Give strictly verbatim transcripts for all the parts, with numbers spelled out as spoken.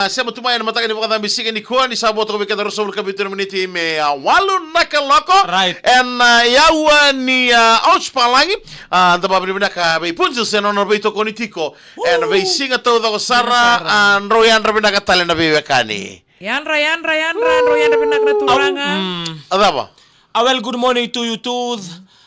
A, sema tu mai ena mataka ni vakacabe siga nikua, ni sa vo toka vei keda ruasagavulu ka vitu na miniti me, a, walu na kaloko. Right. Ena, a, yaua ni, a, Ouch Palagi. A, da vakavinavinaka vei Punjas ena nona veitokoni tiko ena veisiga taucoko sara. Sara. A, drau yadra vinaka tale na veiwekani. Yadra, yadra, yadra, drau yadra vinaka na turaga. Mm. A cava? A well, good morning to you too,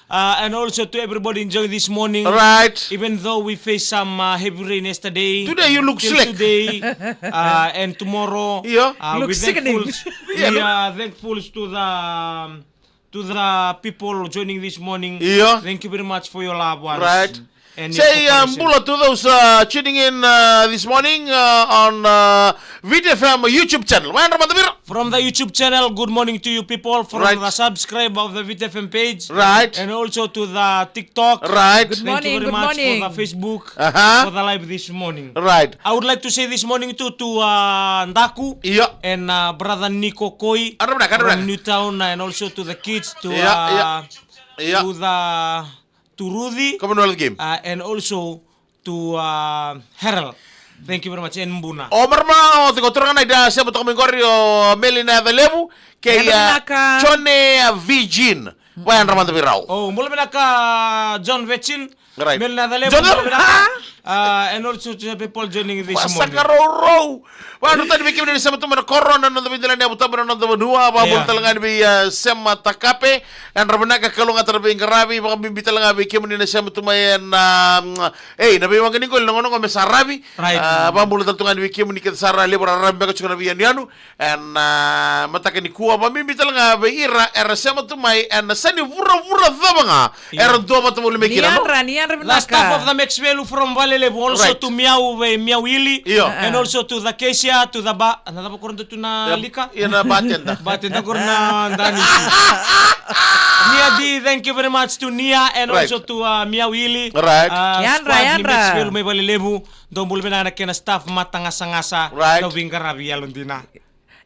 uh, and also to everybody enjoying this morning. Right. Even though we faced some, uh, heavy rain yesterday, today you look till slick. Today, uh, and tomorrow, yeah, uh, look we sickening. Thankful, yeah, we are thankful to the, um, to the people joining this morning. Yeah. Thank you very much for your love ones. Right. And your cooperation. Say, um, bula to those, uh, tuning in, uh, this morning, uh, on, uh, Viti F M YouTube channel. Wa yadra mada vei ira. From the YouTube channel, good morning to you people. From, right, the subscribe of the Viti F M page. Right. And also to the TikTok. Right. Good morning, good morning. Thank you very much for the Facebook, uh-huh, for the live this morning. Right. I would like to say this morning too to, uh, Daku, yeah, and, uh, brother Niko Koi, yadra vinaka, yadra vinaka, from Newtown, uh, and also to the kids, to, yeah, uh, yeah, yeah, to the to Ruthi, Commonwealth Game, uh, and also to, uh, Harold. Thank you very much, and Buna. O marama, o tiko turaga na ida sema toka mai qori o Meli na yaca levu, kei, uh, yadra vinaka, Jone, uh, Virgin. Wa yadra mada vei rau. O, bula vinaka, John Virgin. Right. Meli na yaca levu, John, bula vinaka. Uh, and also to the people joining this morning. Wa sa ka rourou. Vakaruataki vei kemuni na sema tu mai na koro, na noda veidelaniyavu tabu, na noda vanua. Vakabula, yeah, tale ga yani vei, uh, Sema Takape. Yadra vinaka, kalougata na veiqaravi. Vakabibi tale ga vei kemuni na sema tu mai ena, um, ei, na veiwaqa ni qoli, na gauna qo me sa ravi. Right. Uh, vakabula tale tu ga yani vei kemuni kece sara, levu era ravi beka tiko na veiyanuyanu ena, uh, mataka nikua. Vakabibi tale ga vei ira era sema tu mai ena yasa ni vuravura cava ga. Io. Era dua vata voli mai kina, no? Ni yadra, ni yadra vinaka. The staff of the Max Value from Valelevu, also, right, to Miau, vei Miau Ili. Io. And also to the cashier, to the ba-, na cava qori dua tu na, yep, lika? Ia na bartender. Bartender qori na Danisi. Nia D, thank you very much to Nia and, right, also to, uh, Miau Ili. Right. Uh, yadra, squad ni, yadra, Max Value mai Valelevu. Dou bula vinaka na kena staff matagasagasa. Right. Dou veiqaravi yalodina.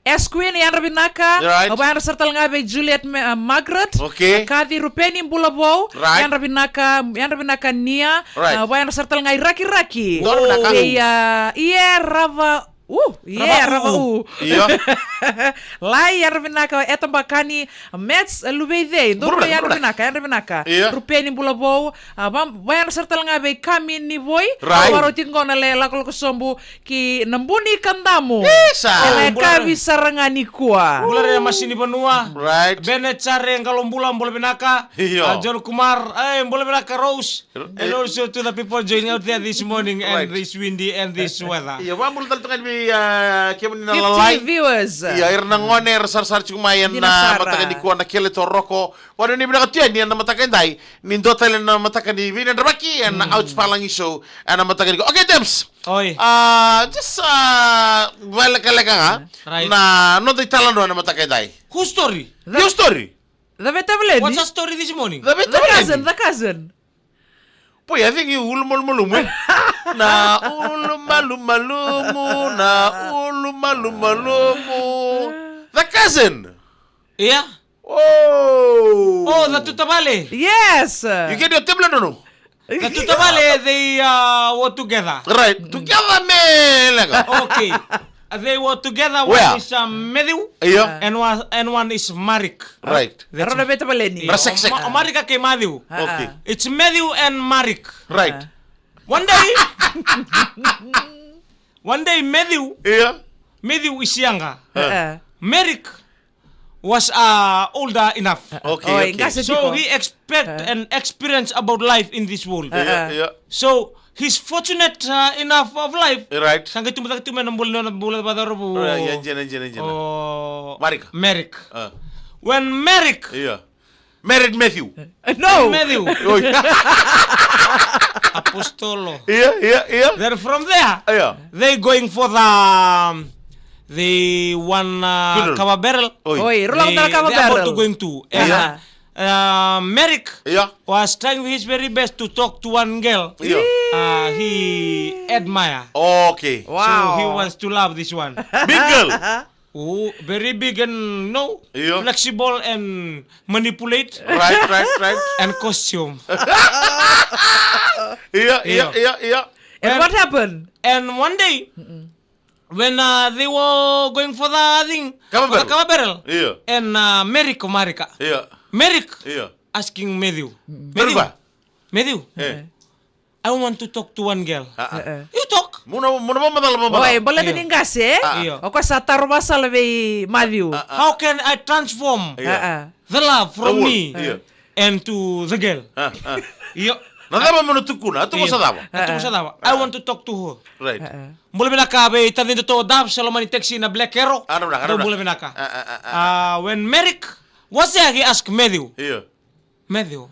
S Queen, yadra vinaka. Right. Au vakayadra sara tale ga vei Juliet, uh, Margaret. Okay. Kathy Rupeni, bula vou. Right. Yadra vinaka, yadra vinaka Nia. Right. Uh, au vakayadra sara tale ga i Rakiraki. Donu vinaka. Vei, uh, Ie Rava, uh, Ie Rava, Rava U. U. Io. Lai, yadra vinaka, Eta Bakani, Mets, uh, Luveicei. Donu, bula, yadra, bula, vinaka, yadra vinaka. Io. Rupeni, bula vou. Uh, va-, vakayadra sara tale ga vei Kami Nivoi. Right. Au vakarau tiko qo na lai lakolako sobu ki na Buni Kadamu. Isa. Ena, oh, bula, yakavi sara ga nikua. Bula re Masini Vanua. Right. Bene Care Qalobula, bula vinaka. Io. Ah, John Kumar, eh, bula vinaka Rose. Eh. And also to the people joining out there this morning and, right, this windy and this weather. Io, vakabula tale tu ga yani vei, ah, kemuni na lalai. Fifty viewers. Io, ira na gone era sarasara tiko mai ena, dina sara, mataka nikua na Kele Toroko. Vakanuinui vinaka tu yani ena mataka edai. Ni dua tale na mataka ni veinadramaki ena, mm, Ouch Palagi Show ena mataka nikua. Okay, Debs. Oi. Ah, just, ah, vakalekaleka ga. Right. Na noda italanoa ena mataka edai. Whose story? Your story. The Vetaveleni. What's the story this morning? The Vetaveleni. The cousin, the cousin. Boy, I think you ulumalumalumu, eh? Na ulumalumalumu, na ulumalumalumu. The cousin. Yeah. Oh. Oh, the tutavale. Yes. You get your tablet or no? The tutavale, they, uh, were together. Right. Mm. Together, me leqa. Okay. Uh, they were together. Where? One is, uh, Matthew. Yeah. And one, and one is Marik. Right. That's, era na Vetaveleni. Ra sek sek. Ma-, Marik kei Matthew. Ah, okay. Ah. It's Matthew and Marik. Right. Ah. One day, one day Matthew, yeah, Matthew is younger. Ah. Ah. Marik was, uh, older enough. Okay, oh, okay. Qase tiko. So he expect, ah, an experience about life in this world. Ah, yeah, ah, yeah. So he's fortunate, uh, enough of life. Right. Sa qai tubu cake tu mai na bula, na bula vacauravou. Right, yeah, jina, jina, jina. Oh, Marika. Merrick. Ah. When Merrick, yeah, married Matthew. No. Matthew. Oi. Apostolo. Yeah, yeah, yeah. Then from there, yeah, they going for the, um, the one, uh, funeral. Kava barrel. Oi. Oi, rula. They, kava barrel. They about to going to. And, yeah, uh, uh, Merrick, yeah, was trying his very best to talk to one girl. Yeah. Uh, he admire. Okay. Wow. So he wants to love this one. Big girl. Oh, very big and, no, yeah, flexible and manipulate. Right, right, right. And costume. Yeah, yeah, yeah, yeah. And, and what happened? And one day, mm-mm, When uh, they were going for the thing, for the Kava barrel. Kava barrel. Io. And uh, Merrick o Marika. Io. Merrick Io. asking Matthew. Merrick Matthew. va? Matthew. Eh. I want to talk to one girl. Ah, ah. Eh, eh. You talk. Muna muna mama dala mama. Oi, dala. Baleta Io. ni qase, eh? Ah. Io. O koya sa taro vasala vei Matthew. Ah, ah. How can I transform Io. Ah, ah. the love from The world. me Io. and to the girl? Ah, ah. Io. Na cava mo na tukuna? A tuku Io. sa cava? Na tuku sa cava? Ah. I want to talk to her. Right. Ah, ah. Bula vinaka vei tacidatou Dab, Salomani Taxi na Black Arrow. Ah, no, no, no, Dou no. bula vinaka. Ah, ah, ah, ah. Ah, when Merrick was there, he asked Matthew. Io. Matthew,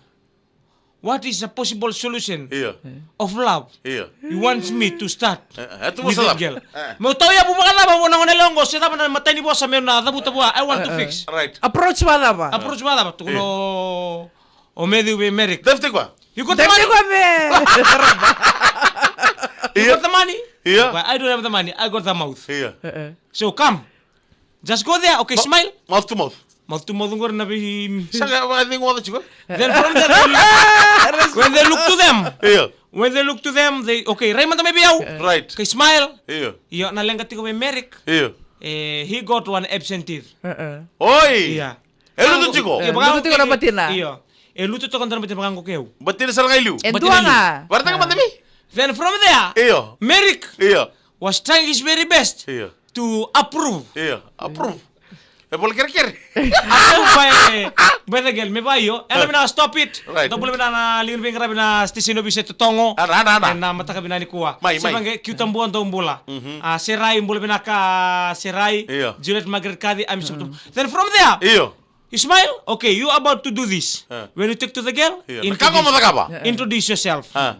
what is a possible solution Io. of love? Io. He wants me to start Eh, eh, tu with sa that cava? girl. Eh. Meu tau yavu vakacava vua na gone yalewa qo, se cava na imatai ni vosa meu na cavuta vua, I want to Eh, eh. fix. Right. Approach vakacava? Approach vakacava, tukuna Io. o, o Matthew vei Merrick. Def tiko. You got the Def money? tiko me. You Io. got the money? Io. Well, I don't have the money, I got the mouth. Io. Eh, eh. So come. Just go there, okay, Ma- smile. Mouth to mouth. Mouth to mouth qori na vei Sa ga, I think, wala tiko. Then from there, they look, when they look to them, Io. when they look to them, they, okay, rai mada mai vei au. Right. Okay, smile. Io. Io, na leqa tiko vei Merrick. Io. Eh, he got one absent teeth. Uh-uh. Oi. Yeah. E lutu tiko. Io, E, vaka lutu tiko na okay. batina. Io. E lutu toka dua na batina vaka qo keu. Batina sara ga i liu. E Batina dua liu. ga. Varataka mada vei. Then from there, Io. Merrick Io. was trying his very best Io. to approve. Io. Approve. E vola kerekere. Approve by, by the girl. Me vaka io. Ela vinaka stop it. Right. Dou bula vinaka na liga ni veiqaravi na station o Vise Totogo. Ana, ana, ana. Ena mataka vinaka nikua. Mai, mai. Sevaqe, Kiutabua, dou bula. Mhm. Ah, Serai, bula vinaka, Serai. Io. Juliet Margaret Kaci, I'm so Then from there, Io. you smile. Okay, you about to do this. Ah. When you talk to the girl, Io. Na ka qo mo cakava. introduce, introduce yourself. Ah.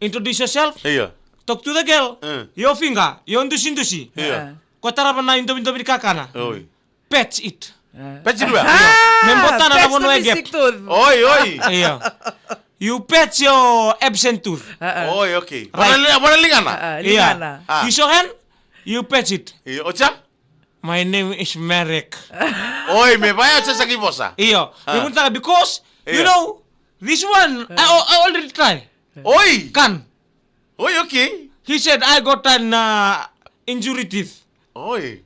Introduce yourself. Io. Talk to the girl. Mm. Your finger, your dusi dusi. Io. Ah. Ko tarava na idovidovi ni kakana. Oi. Patch it. Ah. Patch it where? Ah, Me botana na patch vanua the e gap. missing tooth. Oi, oi. Io. You patch your absent tooth. Ah, ah. Oi, okay. Right. Vana li-, vana ligana? Ah, ah, Io. ligana. Ah. You show hand, you patch it. Io, o cei? My name is Merrick. Oi, me vaya o cei sa qai vosa? Io. Ah. Me vunitaka because, you Io. know, this one, I, I already try. Oi. Kan. Oi, okay. He said, I got an uh, injury teeth. Oi.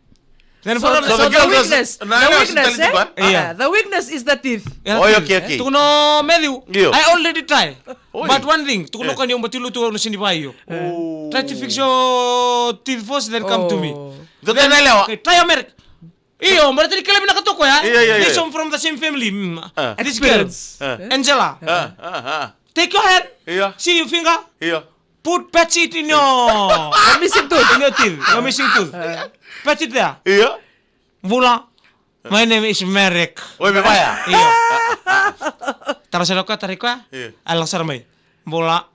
Then So, for so so the the girl does weakness, na the na weakness, eh? tali tiba? Yeah. Ah, the weakness is the teeth. Yeah, Oi, teeth. okay, okay. Tukuna o Matthew, Io. I already try. Oi. But one thing, tukuna Eh. ko ni o bati lutu au na sini vaya io. Oh. Try to fix your teeth first, then come to me. Oh. Dua tale na yalewa. Okay, try America. Io, mara tani kele vinaka toka ya. Io, io, io. They some from the same family. Mm. Ah. This girl, Experience. Ah. Angela. Ah, ah, ah. Take your hand. Io. See your finger. Io. Put patch it in your The missing tooth. in your teeth. Your missing tooth. Ah. Patch it there. Io. Bula. My name is Merrick. Oi, me vaya. Io. Tara sara koya, tara koya. Io. A lako sara mai. Bula.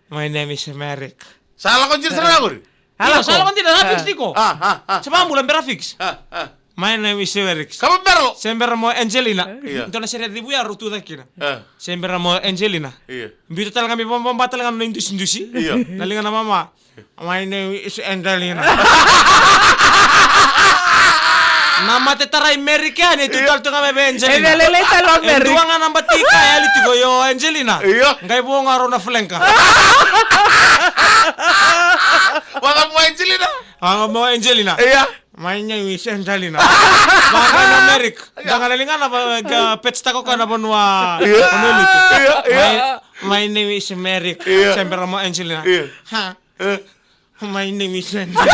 My name is Merrick. Sa lako jiri sara na qori. Io, sa lako dina, na fix tiko. Ah, ah, ah. Sa vabula bera fix. Ah, ah. My name is Merrick. Kava barrel. Se bera mo Angelina. Io. Dua na sere civu ya rau tu cake kina. Ah. Se bera mo Angelina. Io. Biuta tale ga me vababa tale ga na idusidusi. Io. Na liga na mama. My name is Angelina. Na mate tarai Merrick yani, tu Io. tale tu ga mai vei Angelina. E via lailai tale o E Merrick. dua ga na bati ka yali tiko, io Angelina. Io. Qai vo ga rau na flanker. Vaka mo Angelina. Vaka mo Angelina. Io. My name is Angelina. Vaka na Merrick. Io. Daga na ligana va, ga pets tako ka na vanua. Io. Vanua lutu. Io, io. My, my name is Merrick. Io. Se bera mo Angelina. Io. Ha. Eh. My name is Angelina.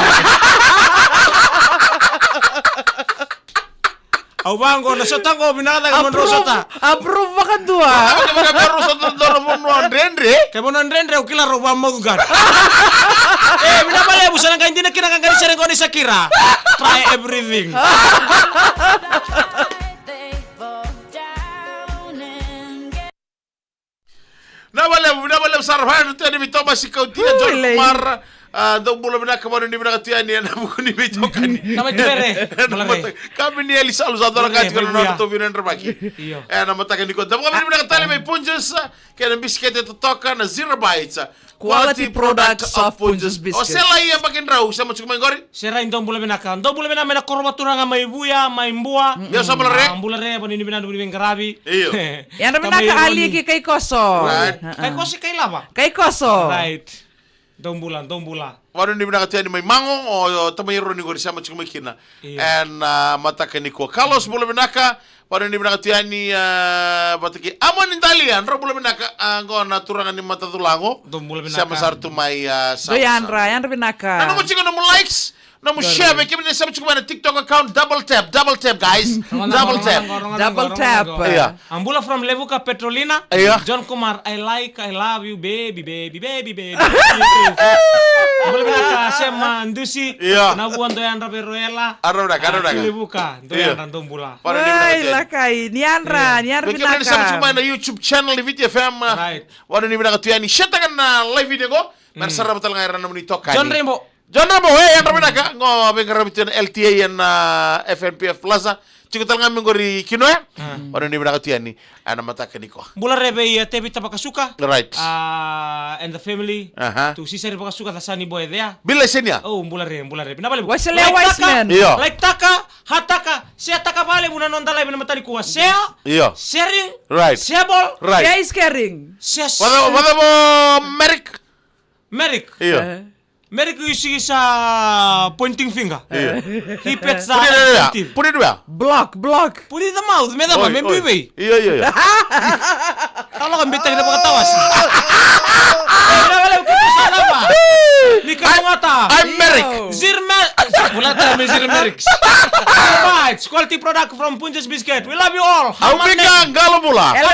Au vaqo na sota qo vinaka cake mo drau sota. Approve vakadua. Ke vanua dredre. Ke vanua dredre au kila rau va mouth guard. E, vinaka valevu sa na qai dina kina ka qai sere qo ni Shakira. Try everything. Na valevu, na valevu sara vaya tu yani vei Tomasi Kautia, Ui, John lei. Kumar, a, dou bula vinaka, vanua ni vinaka tu yani ena vuku ni veitokani. Na mai tuvere, Ena bula re. mata-, Kamini Eli Salu sa dora Bula re, kati kana bula. nona tovi na drabaki. Io. Ena mataka ni kota. Vuka ni vinaka tale mai Punjas, kena bisikete totoka na Zero Bites. Quality product of Punjas Biscuits. O Sela ia Bakedrau, sa matuku mai qori. Sera i dou bula vinaka. Dou bula vinaka mai na koro vaturaga mai Vuya, mai Bua. Io, sa bula re. A, bula re, vanua ni vinaka, vanua ni veiqaravi. Io. Yadra vinaka Aliki Kaikoso. Right. Kaikoso, Kailava. Kaikoso. Right. Dou bula, dou bula. Vanuinui vinaka tu yani mai Mago, o, o tamai Eroni qori sema tiko mai kina. Io. Ena, ah, mataka nikua. Carlos, bula vinaka. Vanuinui vinaka tu yani, ah, vata kei Amoni Dalia, drau bula vinaka, ah, qo na turaga ni Mataculago. Dou bula vinaka. Sema sara tu mai, ah, Dou yadra, Savusavu. Yadra vinaka. Na nomu tiko nomu likes, nomu share, vei kemuni sema tiko mai na TikTok account, double tap, double tap, guys. Double tap. Double tap. Io. A bula from Levuka, Petrolina. Io. John Kumar, I like, I love you, baby, baby, baby, baby. Bula vinaka, Sema Dusi. Io. Na vua dou yadra vei Roela. Yadra vinaka, yadra vinaka. Levuka, dou yadra, dou bula. Vanuinui vinaka tu yani. Lakai, ni yadra, ni yadra vinaka. Vei kemuni sema tiko mai na YouTube channel ni Viti F M. Right. Vanuinui vinaka tu yani. Share-taka na live video qo. Me ra sarava tale ga era nomuni itokani. John Rainbow. John Rainbow, e, yadra vinaka. Qo veiqaravi tu ena L T A ena, ah, F N P F Plaza. Tiko tale ga mai qori Kinoya. Vanuinui vinaka tu yani. Ena mataka nikua. Bula re vei, eh, Tevita Vakasuka. Right. Ah, and the family. Aha. Tu Sisari Vakasuka, the Sunny Boy there. Bila Senior. Oh, bula re, bula re. Vinaka vakalevu. Waisale, like-taka, Wiseman. Io. Like-taka, heart-taka, share-taka vakalevu na noda live ena mataka nikua. Share, Io. Sharing, Right. Shareable, Right. Share is caring. Share. Vacava, vacava o Merrick? Merrick. Io. Eh. Merrick is, is, uh, pointing finger. Io. He pets the Put it there, yeah. Put it where? Block, block. Put it in the mouth, me cava, Oi, me oi. Bibi. Io, io, io. Ka lako beitaki na vakatawasi. Ei, na vale, o kei sa lava. Ni ka I, ngata. I'm Merrick. Yo. Zirme-, Bulata me Zirmerex. All right, quality product from Punjas Biscuit. We love you all. Au Hammer bika name. Galo bula. Ela